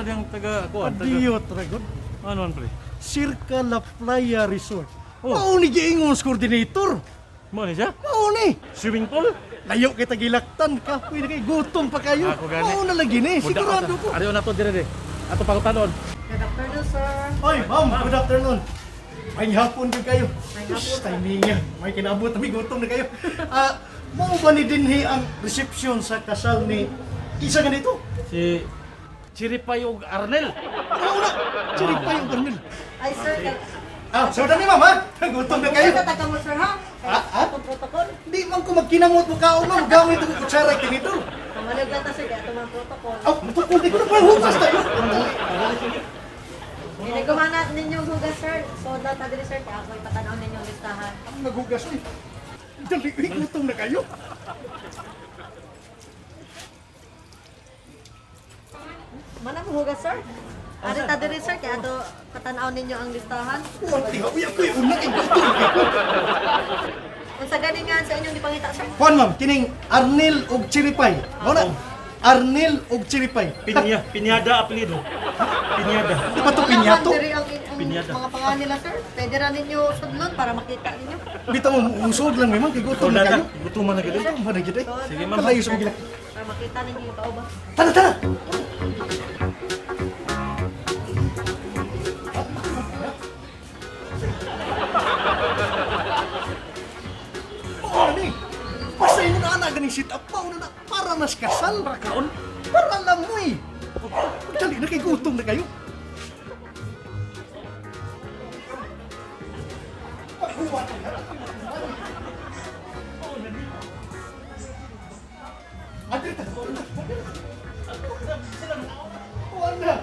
diyang taga kuan, taga Adiyot, Ragod. Ano man pre? Circa La Playa Resort. Oh. Mao ni giingon sa coordinator. Mo ni siya? Mao ni. Swimming pool? Layo kay tagilaktan ka. Pwede kay gutom pa kayo. Ako gani. Mao na lagi ni, sigurado ko. Ariyo na to dire dire. Ato pangutanon. Good afternoon, sir. Oy, ma'am, good afternoon. May hapon din kayo. Sus, timing niya. May kinabot, may gutom na kayo. Ah, mao ba ni dinhi ang reception sa kasal ni isa ganito? Si Chiripay ug Arnel. Ano una? Chiripay yung Arnel. Ay, sir. Ah, so na ni ma'am ha? Gutom na kayo. Kayo? Sa mo, sir, ha? Ah, ah? Atong protocol. Di man ko magkinamot mo kaon ma'am. Gamit ko kutsara at tinidor. Pamalag lang ta, sir. Kaya itong mga protocol. Ah, matukol di ko na pa hugas tayo. Ginagumana ninyong hugas, sir. So, lahat na diri, sir. Kaya ako ipatanaw ninyong listahan. Ang naghugas eh. Dali, uy, gutom na kayo. Manang hugas, sir. Ari ta diri, sir. Kaya ato patanaw ninyo ang listahan. Kunti ha, uy, ako'y una kay gutom na kayo. Unsa gani nga sa inyong gipangita, sir? Juan ma'am, kining Arnel og Chiripay. Mao na. Arnel og Chiripay. Pinya, Pinyada apelyido. Pinyada. Di ba to Wala man pinyato? diri ang Pinyata. mga pangalan nila, sir. Pwede ra ninyo sudlon para makita ninyo. Bitaw mo usod lang memang kay gutom na kayo. Gutom na gid. Gutom na gid eh. Sige, ma'am. Kalayo sa mga Para makita ninyo yung tao ba? Tara, tara. Oh, ni. Pasay mo na ana ganing sit up pa na para nas kasal. Para kaon. Para lamoy. Dali na kay gutom na kayo. Wala.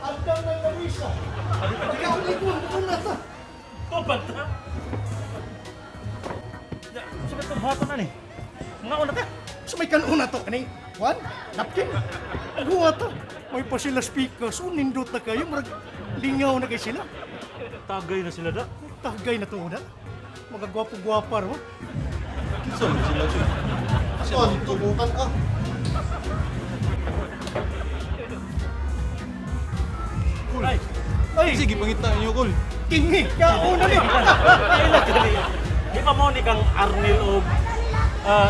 Andang ng lamisa. Ikaw ni ko na ta. Tupad ta. Ya, sa katong buhaton na ni. Mga una ta. Sa may kanuna to kani. Juan, napkin. Guwa ta. May pa sila speakers. So, nindot na kayo. Murag lingaw na kay sila. Tagay na sila da. Tagay na to na. Mga gwapo-gwapa ro. Kinsa man sila sir? Saan tubukan ka? Ay, Ay, Sige, pangitaan niyo, Kol. kingi. Kauna ni. kaila dili. Di pa mo ni kang Arnel og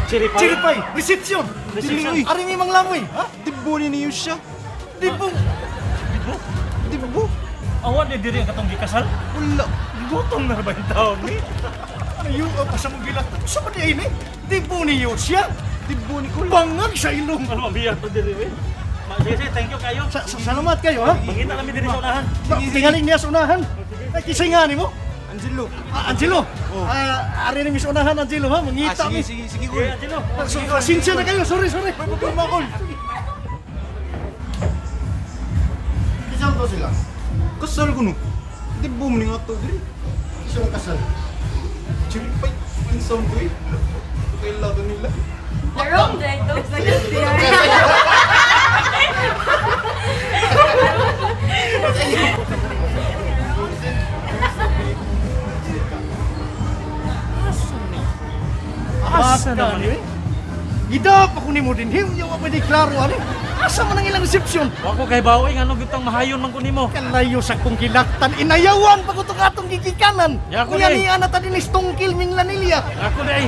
Chiripay. Chiripay, reception. Reception. Dili, Ari ni Mang Lamoy, ha? Dibo ni niyo siya. Di po. Dibo. Awan ni diri ang katong gikasal. Wala. Gutom na ba yung taon ni? Ayo, pa sa mong gilak. Sa man di ini? Di po niyo siya. Dibo ni Kol. Bangag sa ilong. Ano mabiyak to diri we? Sige, sige, thank you kayo. Sa salamat kayo, ha? Mangita kami diri sa unahan. Tingaling niya sa unahan. Ay, kisay nga ni mo. Angelo. Ah, Angelo. Oh. Ah, ari ni sa unahan, Angelo, ha? Ah, Mangita sige, mi. sige, sige, Kol. Sige, Angelo. Ah, so, pasensya na kayo. Sorry, sorry. May problema, Kol. Kasal to sila. Kasal ko no. Dibo mo ni nga to, diri. Isang kasal. Chiripay. Kinsa mo, eh. Kaila to nila. The wrong day, those like Asa naman eh? Gidap ako ni mo din. Him, yung pa di klaro, ani. Asa man ang ilang reception? Wa ko kay bawi ngano gyud tang mahayon man ko nimo. Kalayo sa kong gilaktan, inayawan pa ko itong atong gigikanan. Ya, ako Kuya ni. ni ana ta dinis tungkil ming lanilya. Ako na ay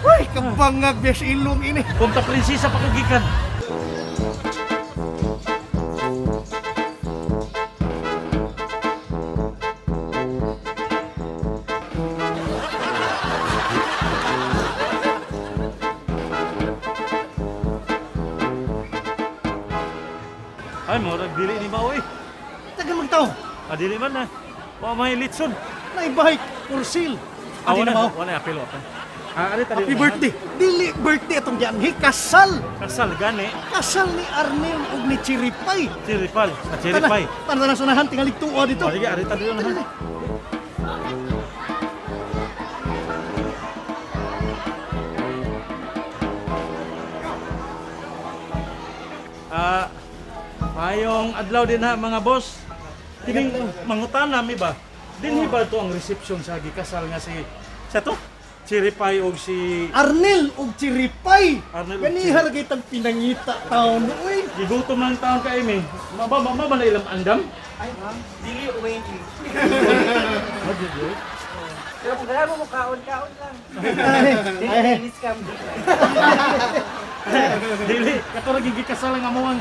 Uy, kabangag bes ilong ini. punta prinsesa pa ko gikan. Ay, murag dili ni mao eh. Taga magtaw. Ah, dili man na. Wa may litson. Naibike, kursil. Ah, Adi wala na mao. wala apel open. Ah, ari tadi. Happy birthday. Dili birthday atong gianhi kasal. Kasal gani. Kasal ni Arnel ug ni Chiripay. Chiripal, sa Chiripay. Tana, tana sunahan tingali tuwa dito. Oh, sige, ari tadi unahan. Ah, mayong adlaw din ha mga boss. Kining mangutana mi ba? Dinhi ba to ang reception sa gikasal nga si sa to? Cherry Pie og si Arnel og Chiripay. Arnel og Ganihar kay tag pinangita taon uy. Gigutom lang taon kay mi. Maba maba na ilang andam. Dili uwing. Pero kung ganahan mo kaon, kaon lang. Ay, Dili scam. Dili, kato ra gigikasal ang amuang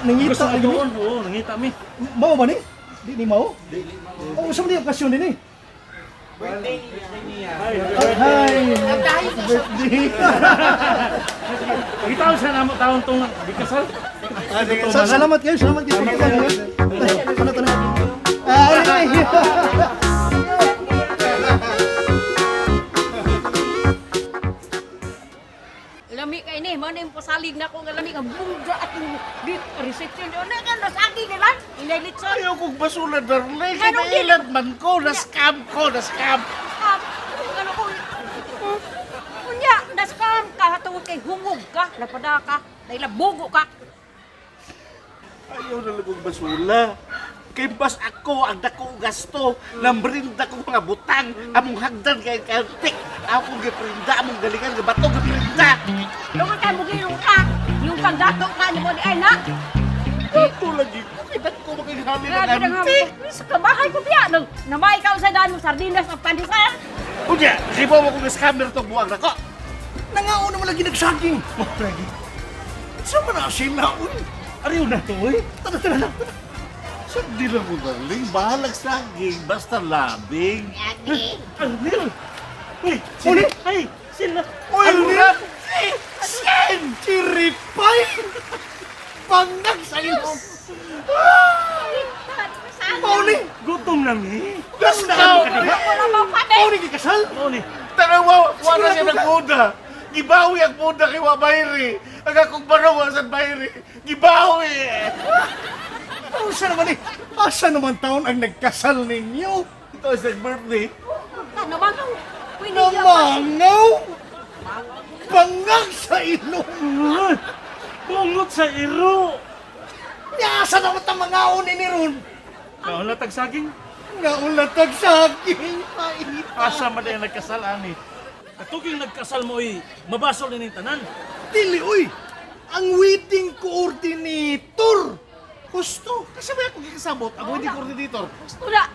nangita gusto lagi mi. doon. Oo, nangita mi. Mao ba ni? Di ni mao? Oh, unsa man ni okasyon dinhi? Birthday niya. Hi, Hi. Happy birthday. Gitaon sa namo taon tong gikasal. Salamat kayo, salamat kayo. Ano to na? Ay, ay. Lami kay ni, mo na yung pasalig na ko nga lami nga bungga at yung dit reception yun na kan nasagi nila. Ilay litson. Ayaw kong basula, darling. Anong Kinailan man ko. Na-scam ko, na-scam. Scam. Ano ko? Unya, na-scam ka tungod kay hungog ka, napada ka, nailabugo ka. Ayaw na lang kong basula. Kay bas ako ang dako gasto, nambrinda kong mga butang, among hagdan kay kantik, akong giprinda, among galingan nga bato giprinda. Tungod kay mugilong ka, yung kang dato ka ni mo ni ay na. Ako lagi ko, kay dako makighali ng Grabe na nga. antik. Sa kabahay ko biya nang namay ka sa daan mo sardinas ang pandesal. Unya, hibaw mo kong scammer tong buwang nako. Nangaon naman lagi nagsaging. Mo lagi. Sa man na sila uy. Ariw na to oy. Tara tara na. Sandi lang ko, darling. Bahalag saging, basta labing. Arnel. Uy, Uli? sila. Ay, sila. Uy, Arnel! Sen! Chiripay! Pangag sa ilong! Pauli! Gutom na mi. Basta! Wala bang panik. Pauli gikasal! Mao ni. Tanawa, wala siya nagbuda. Gibawi ang buda kay Wabayri. Ang akong barong wa sa bayri. Gibawi! Asa naman eh? Asa naman taon ang nagkasal ninyo? Ito is like birthday. Namangaw. Uy, niya pa. Namangaw! Pangag sa ilong! Bungot sa iro. Asa naman ta mangaon ni ron? Kaon na tag saging. Nga ulatag saging! Paita! Asa man ang nagkasal ani. Katuging nagkasal mo oy, mabasol ni tanan. Dili uy! Ang wedding coordinator! Gusto. Kasi may akong gikasabot. Ang wedding coordinator. Gusto na.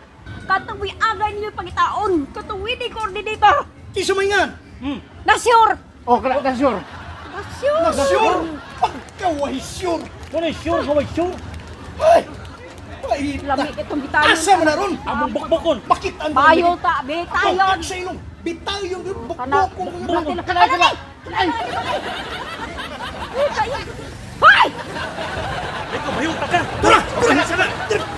Katong may agay ninyo pangitaon. Katong wedding coordinator. Kisa may nga! Na sure. Oh, kana na sure. Na sure. Na sure! Pagkaway sure! Wala sure, wala sure. Ay! Paita! Lami itong bitayon. Asa man na ron? Among bukbukon. Bakit ang Bayo ta, bitayon. Sa ilong! Bitayon! Kana, Bukbukon! kana, kana. Hoy! Ikaw bayuta ka. Tara! Tara! Tara!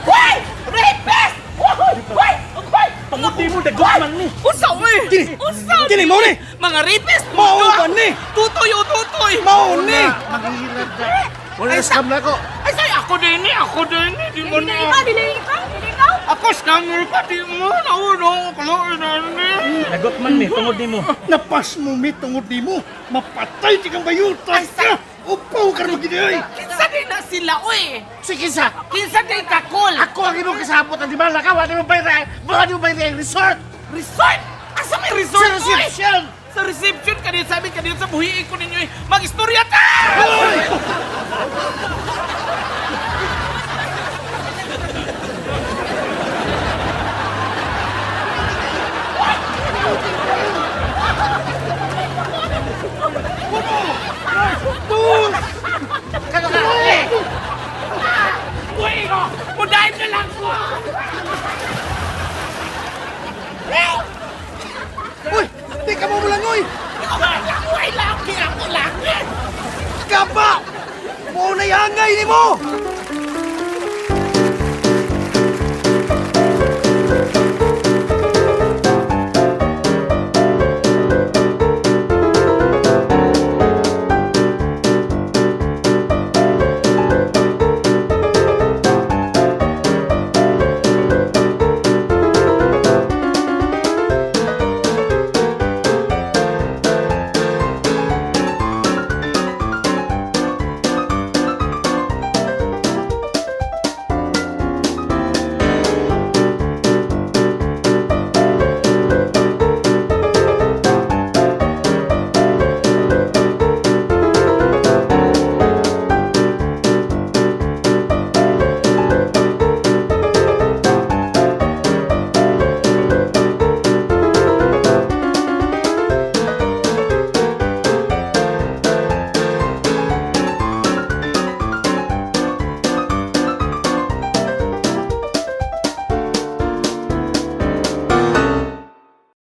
Hoy! Rapist! Hoy! Hoy! Hoy! Panguti mo dagot man ni. Unsa oy? Dili! Unsa? Dili mao ni! Mga rapist mo! Mao ba ni? Tutoy o tutoy! Mao ni! Maghihirap na. Wala na scam na ako. Ay say ako din eh, ako din eh, di mo Dili na. ka, dili ka, dili ka. Ako scammer ka, di mo. Nauno ko na ni. Dagot man ni tungod nimo. Napas mo mi tungod nimo! Mapatay di kang bayuta ka! Upaw ka rin gini ay! Kinsa din na sila oy? Sige sa. Kinsa din kakol? Ako ang imong kasabot ang di ba lakaw. Wala mo bayri. Wala mo bayri ang resort. Resort! Asa may resort Sa reception. Oy? Sa reception kanina sabi kanina sa buhiin ko ninyo eh. Mag-istorya ta! Uy, ko! Mudahin na lang ko! Uy! Di ka mo mulangoy! Ikaw ba? Uy, laki ako laki! Kaba! Mao na'y hangay nimo!